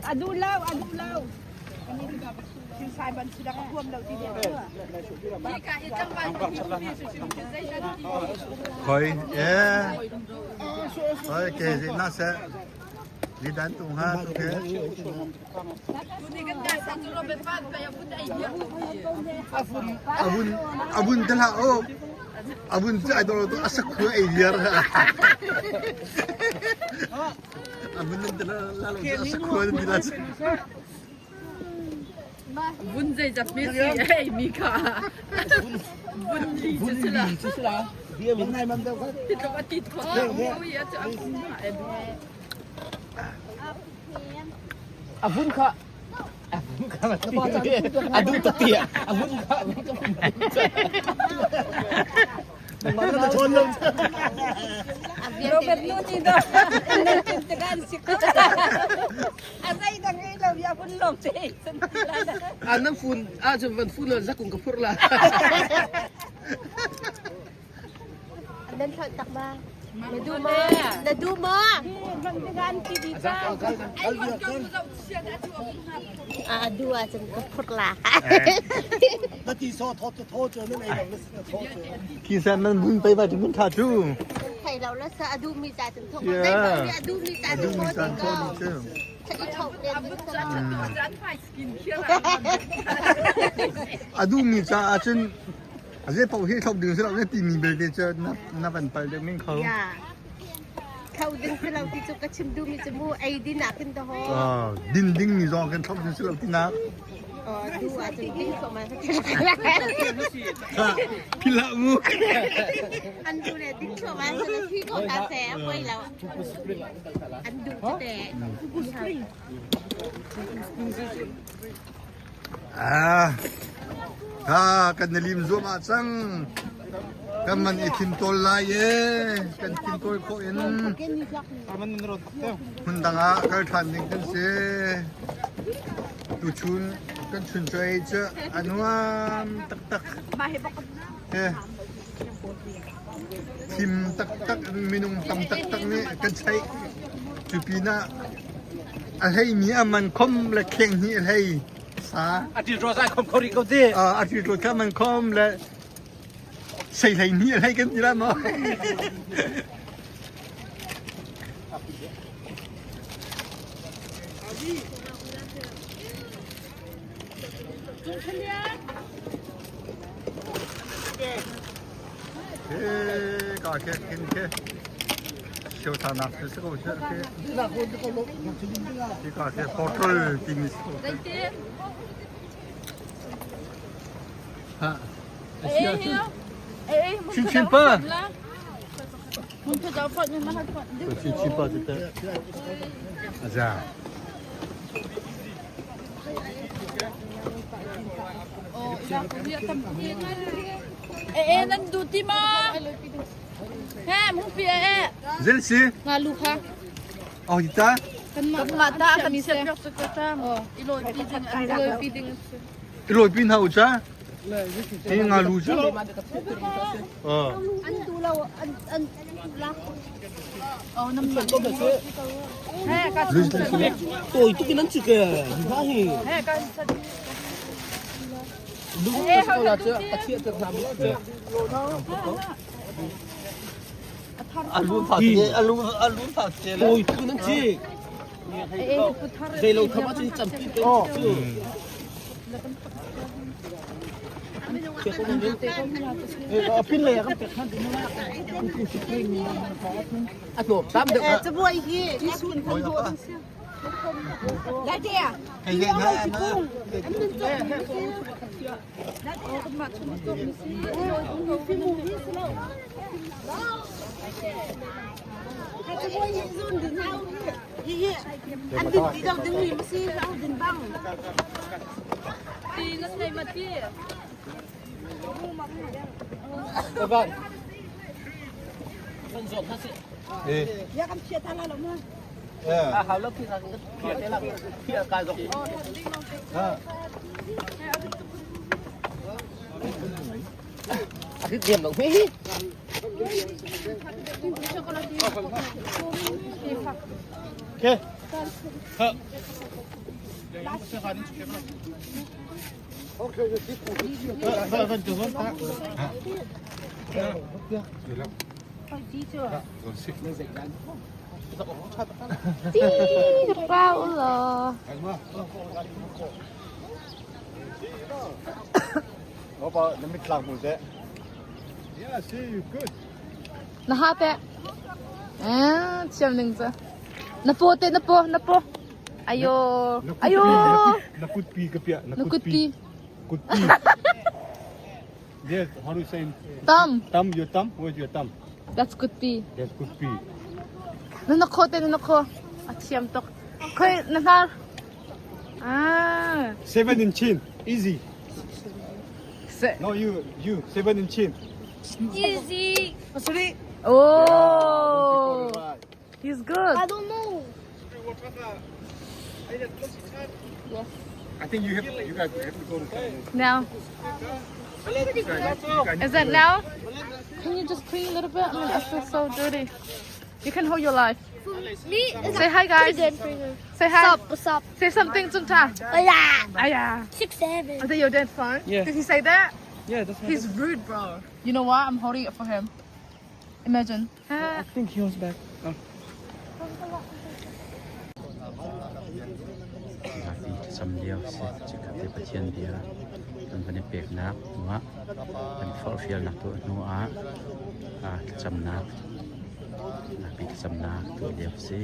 Adu lau adu lau. Khoi eh. Khoi ke gì na se. Li dan tung ha tu ke. Abun abun tala o. Abun cu ai dor to asak khu ei liar. Abun tala la lo asak khu ni la. Vun zeizat mi si ei mi kha. Vun li cu si la. Titluk a tit kho. Ui a cu a kum ha em. A vun kha a vun kha a duh tuk ti a vun kha Robert nu ni do. Tekan si ko. A zei dang ei lo ya vun long te. A nan fun a cun van fun zakung ka phur la. Nan thot tak ba? Na du ma? Na du ma? A du a cun ka phur la. Na ti so tho tho cho nan ei lo na tho cho. Khi san nan mun pe ba mun tha chu. Thei lo la sa adu mi cha cun thok. Dai ba mi adu mi cha Adu mi chan tho ni chu. Adu mi cha ahcun a zei paoh hi thlop ding si lo na timi belte cu na van pal deuh men kho. Kho ding si lo ti cu ka chim duhmi cu mu ei din ah khin taho. Din ding mi zong kan thlop ding si lo ti nak. Du ahcun ding kho ma Phila mu. An du le ding kho ma sa thi ko ta se a poi lo. An du te. Ah, ha kan na lim zuam ah cang. Kan man i thim tawl lai e. Kan thim tawl khawh in hmun dang ah kal ṭhan ding kan si. Tuchun kan chunchuai cu a nuam taktak. He. Thim taktak minung tam taktak nih kan cheih. Cu pinah a hleimi a man khom le kheng hnih a hlei sa. A ṭil ṭuah sai khom kho rih ko ti. A ṭil ṭuah kha man khom le sei hlei hnih a hlei kan ti la maw? Ka ke kin ke Siothanak cu si ko seh khi. Hika khi hotel timi si ko. Ha. Chin chin pa. Chin chin pa te. Aja. Eh nan du ti ma? He mung pi eh. Zel si. Nga lu kha. Oh ta. Kan mah ta kan siap piak cu ka ta. I loi pi ding i loi pi ding. I loi pi hna u cha. Hi nga lu cha. Oh. An tu lo an an la. Oh nam ma. He ka. Tôi tu cái nắn chữ kìa, hả hi. He ka. Đúng là sao là chưa, a chia được làm nữa. Alu pha te alu alu pha te. Tôi tu nắn chữ. Dây lâu thầm á chứ chẳng tin tên chứ. Cabuai hi sun kan dawh ding si. Lai te ah. Na ha te. Eh, thiam ning cu. Na paw te na paw na paw. Ayo. Ayo. Na kutpi ka piah. Na kutpi. Kutpi. Yes, how do you say? Thumb. Thumb, your thumb? Where's your thumb? That's kutpi. That's kutpi. Na na kho te na na kho. A thiam tuk. Khoi na hnar. Ah. 7 in chin. Easy. Se. No, you, 7 in chin. Easy. Oh. He's good. I think you have, you guys have to go to Now. Is it now? Can you just clean a little bit? I mean, I feel so dirty. You can hold your life. Me Say hi, guys. Say hi. What's up? What's up? Say something, Zungta. Yeah. Aya. 6 7. Is that your dad's phone? Yeah. Did he say that? Yeah, that's my He's rude, bro. You know what? I'm holding it for him. Imagine. I think he was back. Oh. Zapi thlacam lio si chikkhat te Pathian bia kan van i peknak hnuah kan forhfialnak tuah hnuah thlacamnak zapi thlacamnak tuah lio si.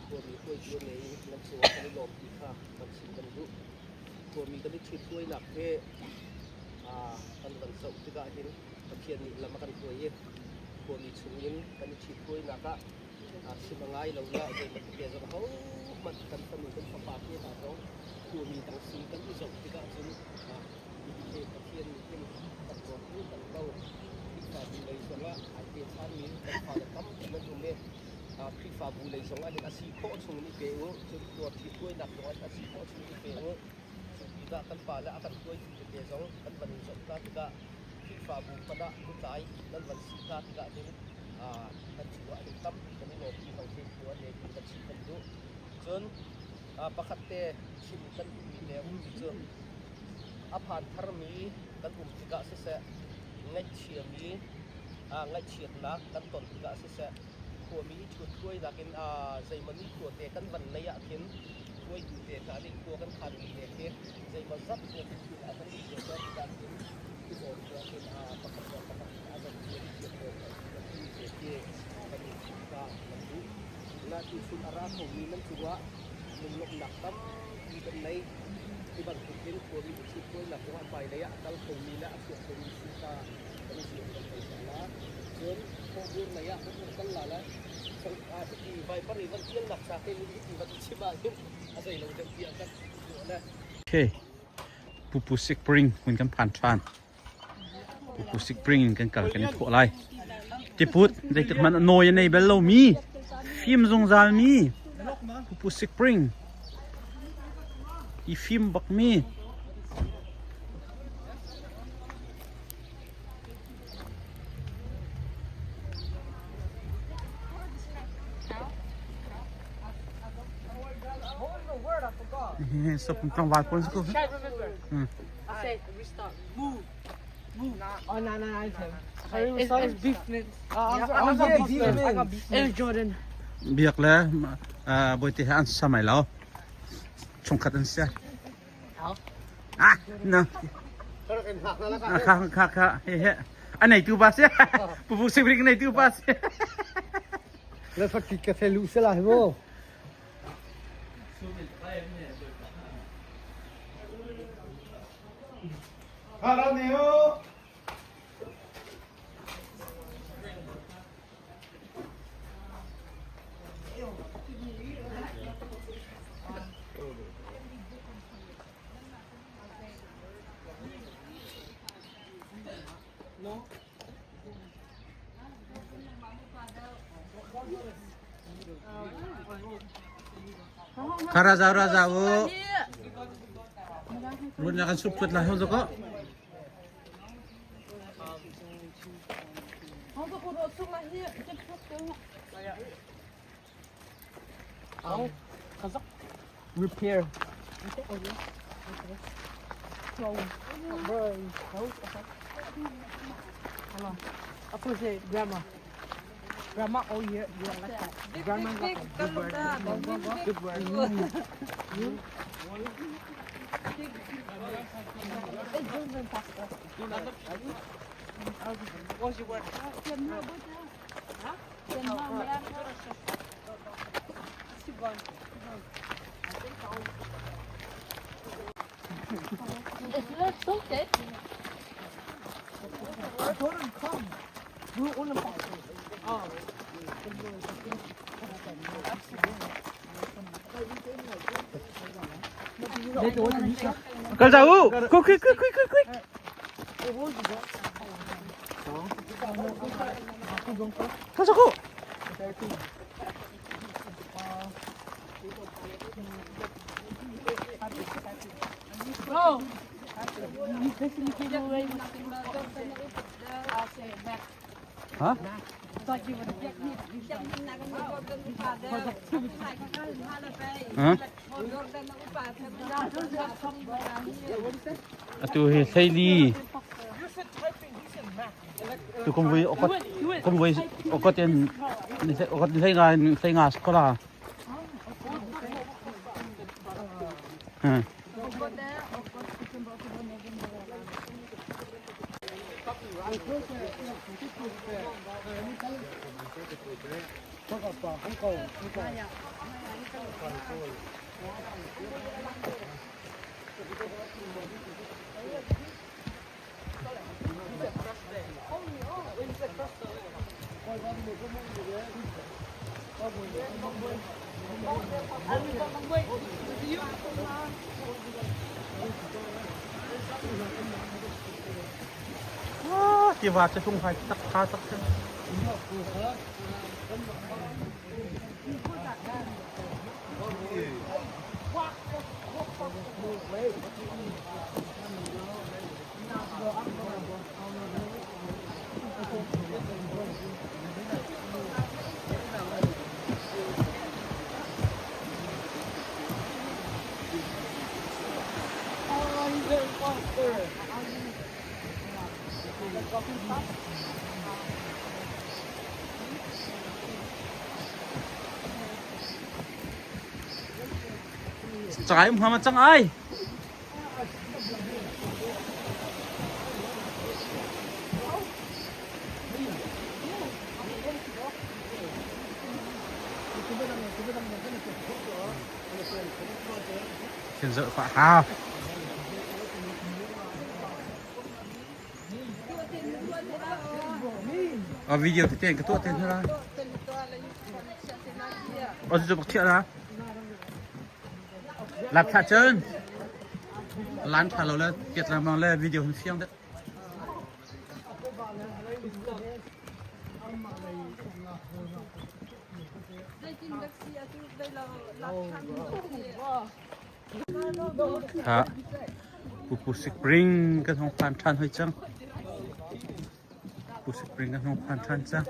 Khuami hruaitu an ngei i nan cungah kan i lawm ti kha kan chim kan duh. Khuami kan i ṭhithruainak hi kan van zoh tikah hin Pathian nih lam a kan hruai i khuami chungin kan i ṭhithruainak ah chim a ngai lo la zeibantuk te zong ahohmanh kan fanu kan fapa te hna zong khuami dang sin kan i zoh tikah cun hi Pathian nih hin kan dawt kan ko. Khrihfabu lei zongah ai pechanmi kan fale tampi nan um i Khrihfabu lei zongah hin a si khawh chung in i pe u. Cun tuar ṭhithruainak zongah hin a si khawh chung in i pe u. Cu tikah kan pale a kan hruaitu tete zong kan van in zoh hna tikah Khrihfabu hmanh ah lutlai nan van si hna tikah hin kan cungah hin tampi kan i lawm ti lo hi hmuh an ti kan chim kan duh. Cun pakhat te chim kan duhmi le ummi cu a phan tharmi kan um tikah siseh ngaihchiami ngaihchiatnak kan ton tikah siseh khuami i ṭhuthruainak in zeimaw nikhua te kan van nei ah khin hruaitu te hna nih khua kan khanmi te khi zeimaw zat te khi thil a kan i zuam tikah khin i zawn khua khin pakhat le pakhat a van thiam thiam tawn kan ti te khi kan in chim ta kan duh. Na tuchun a ra khomi nan cungah lunglawmhnak tampi kan nei. Hi bantuk in khuami i ṭhithruainak zongah hmailei ah a kal khomi le a chuak khomi si ta kan i zuam kan thei hna la. Cun thawhbur lei ah kan um kal la le hiti viper i van ṭialnak ca te nih hiti van i chim ahhin a zei lo deuh tiah kan ruah le. Okay. Pupu Sikpring hmun kan phan ṭhan. Pupu Sikpring in kan kal kan i thawh lai. Tiput zeitik hmanh a nawi a nei bal lomi fim zungzal mi Pupu Sikpring i fim bak mi Sop tlangval pawl si ko. Say, restart. Move. Move. Oh, no, no, no. It's, it's beef mince. Oh, yeah, beef mince. I got beef mince. It's Jordan. Biak le bawite he an samai lo. Chungkhat an si. Ah, no. Kha kha kha he he. A nei tu ba si. Pupu sibrik nei tu ba si. Le fakki ka thelu se la hi mo. Haraneo. Kha ra zau ra zau u. Run na kan sup phut lai hong zoko. Repair. Ako say grandma. Grandma all year you are like that. Grandma like a good word. Good word. What's your word? Kal zau u. Quick quick quick quick quick quick. Kal zau u. Bro, you basically came away. Hả? Hả? Atu hi Seili. Tu kong vui okot kong vui okot in okot ni nga sei nga sekolah. Hmm. Tiva cu hlunghlai tak tha tak si. Cangai um hnga ma cangai? Khin zoh pah hau. A video tete ka tuah te hna la. O cu bak thiah la. Lap thla cun. Lan tha lo le piat lengmang le video hun fiang deuh. Ha Pupu Spring kan hong phan ṭhan hoi cang. Pupu Spring kan hong phan ṭhan cang.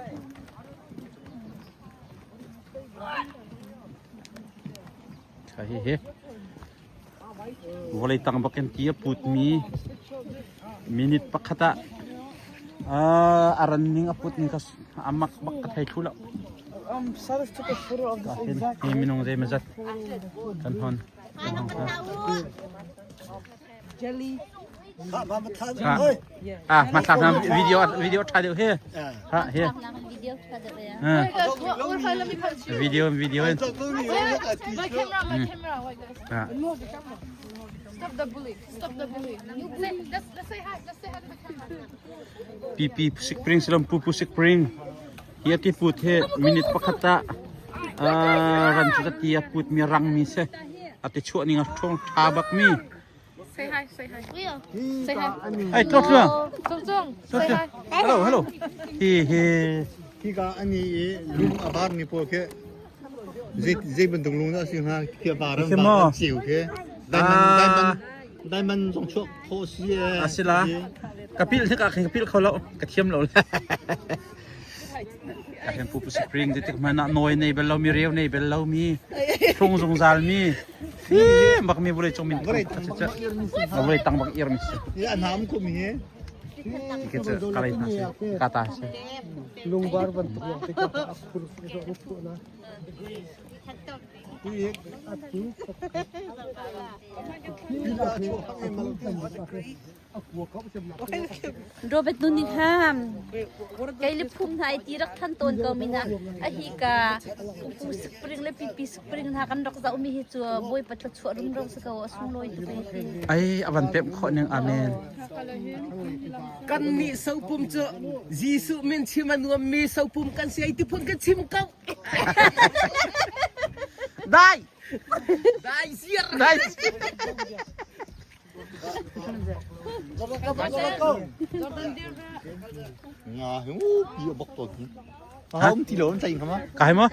Tha hi hi. Vawlei tang bak in ti a putmi minute pakhat ah a ran ning a put ning kha a mak bak ka thei thlu lo. Saras took a photo of this exact Hi minung zei mazat kan hon. jelly. Ah, mathlak na video video tha deuh he. Ha he. Video tha deuh ya. Video video. My camera, my camera. Wait, guys. Stop the bully. Stop the bully. Say, let's, let's say hi. Let's say hi to the camera. PP Spring silam Pupu Spring. Hi ati put he minute pakhat ah ran cu ti a put mi rang mi se ati chuah ning a thong tha bak mi. Say hi, say hi. Say hi. Hey, tlok tlok. Tung tung. Say hi. Hello, hello. Hi hi. Hi ka ani i lung a bar mi pawl khi zei zei bantuk lung dah si hnga khi a bar an bar an ceu khi diamond diamond diamond zong chuak khawh si e Asila. Ka pil hnik ah khin ka pil kho lo. Ka thiam lo le. Ka hen pupu spring ti tik hmanh ah nawi nei bel lo mi reu nei bel lo mi thlung zungzal mi fim bak mi vulei cung min vulei tang bak ir mi si an ham ko mi he ke chu kalai hna si kata si lungvar bantuk yang te ka akhur ro na Robert nu nih khan kei le phum hna i ti rak than tawn ko mi hna a hi ka pupu spring le pipi spring hna kan rak zoh mi hi cu Bawipa thluachuah rumro si ko a sunglawi tuk e hi. Ai avan pem khawh ning amen. Kan nih sopum cu Jesuh min chim a nuam mi sopum kan si ai ti phun kan chim ko. Dai. Dai siar. Dai. Nga hi u pi bok to hi. Hom ti lo sai khama. Kai mo?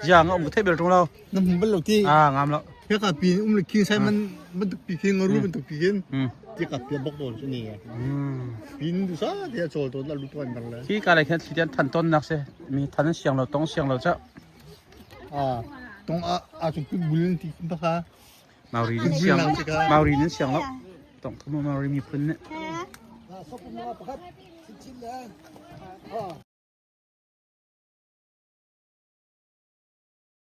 Ya nga um thei bel tung lo. Na hum bel lo ti. Ah ngam lo. He ka pi um le king sai man man tuk pi king ngaru man tuk pi kin. Ti ka pi bok to chu ni. Pin du sa ti a chol to la lu to an bang le. Khi ka lai khen thli tian than ton nak se mi than siang lo tong siang lo cha. Ah tong a a chung pi bulin ti pa kha. Maori nin siang Maori nin siang lo tong thum Maori miphun nih.